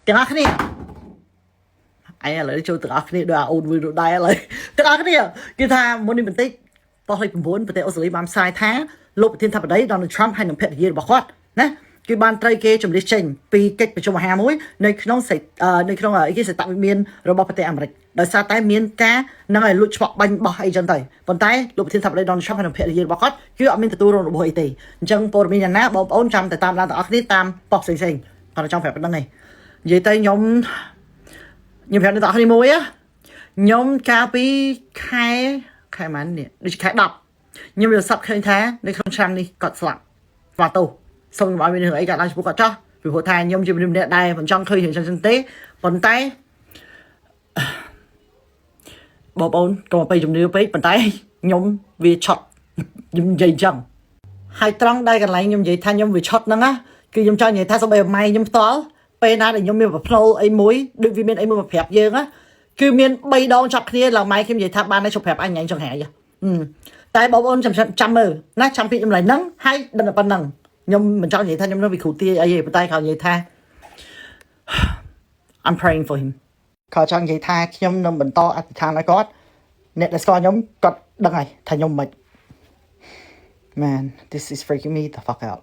ទាំងអស់គ្នាឯឥឡូវចូលទាំងអស់គ្នាដូចអាអូនវិញនោះដែរឥឡូវទាំងអស់គ្នាគឺថាមុននេះបន្តិចប៉ុស្តិ៍លេខ9ប្រទេសអូស្ត្រាលីបានផ្សាយថាលោកប្រធានាធិបតី Donald Trump ហើយនិងភរិយារបស់គាត់ណាគឺបានត្រូវគេជម្លៀសចេញពីកិច្ចប្រជុំអាហារមួយនៅក្នុងសេនៅក្នុងអីគេសេតវិមានរបស់ប្រទេសអាមេរិកដោយសារតែមានការនឹងឲ្យលួចឆ្វក់បាញ់បោះអីចឹងទៅប៉ុន្តែលោកប្រធានាធិបតី Donald Trump ហើយនិងភរិយារបស់គាត់គឺអត់មានទទួលរងរបួសអីទេអញ្ចឹងព័ត៌មានយ៉ាងណាបងប្អូនចាំតែតាមដានទាំងអស់គ្នាតាមប៉ុស្តិ៍ផ្សេងៗគាត់ចង់ប្រាប់ប៉ុណ្្នឹងឯងនិយាយទៅខ្ញុំខ្ញុំប្រាប់អ្នកទាំងអស់គ្នាមួយខ្ញុំកាលពីខែខែម៉ាននេះដូចជាខែ10ខ្ញុំយល់សប្តិឃើញថានៅក្នុងឆ្នាំនេះគាត់ស្លាប់បាទទោសសូមកុំឲ្យមានរឿងអីកើតឡើងចំពោះគាត់ចោះពីព្រោះថាខ្ញុំជាមនុស្សម្នាក់ដែរមិនចង់ឃើញរឿងចឹងទេប៉ុន្តែបងប្អូនកុំឲ្យពេកជំនឿពេកប៉ុន្តែខ្ញុំវាឆត់ខ្ញុំនិយាយចឹងហើយត្រង់ដែលកន្លែងខ្ញុំនិយាយថាខ្ញុំវាឆត់ហ្នឹងណាគឺខ្ញុំចង់និយាយថាសូម្បីម៉ែខ្ញុំផ្ទាល់ពេលណាដែលខ្ញុំមានប្រផ្នូលអីមួយដូចវាមានអីមួយមកប្រាប់យើងណាគឺមាន3ដងចាប់គ្នាឡើងម៉ែខ្ញុំនិយាយថាបានតែជប់ប្រាប់អញញ៉ៃចង្ហាយតែបងប្អូនចាំចាំមើលណាចាំពីចម្លែងហ្នឹងហើយដឹងតែប៉ុណ្្នឹងខ្ញុំមិនចង់និយាយថាខ្ញុំនឹងវាគ្រូទាយអីទេប៉ុន្តែគាត់និយាយថា I'm praying for him. គាត់ចង់និយាយថាខ្ញុំនឹងបន្តអធិដ្ឋានឲ្យគាត់អ្នកដែលស្គាល់ខ្ញុំគាត់ដឹងហើយថាខ្ញុំមិន Man, this is freaking me the fuck out.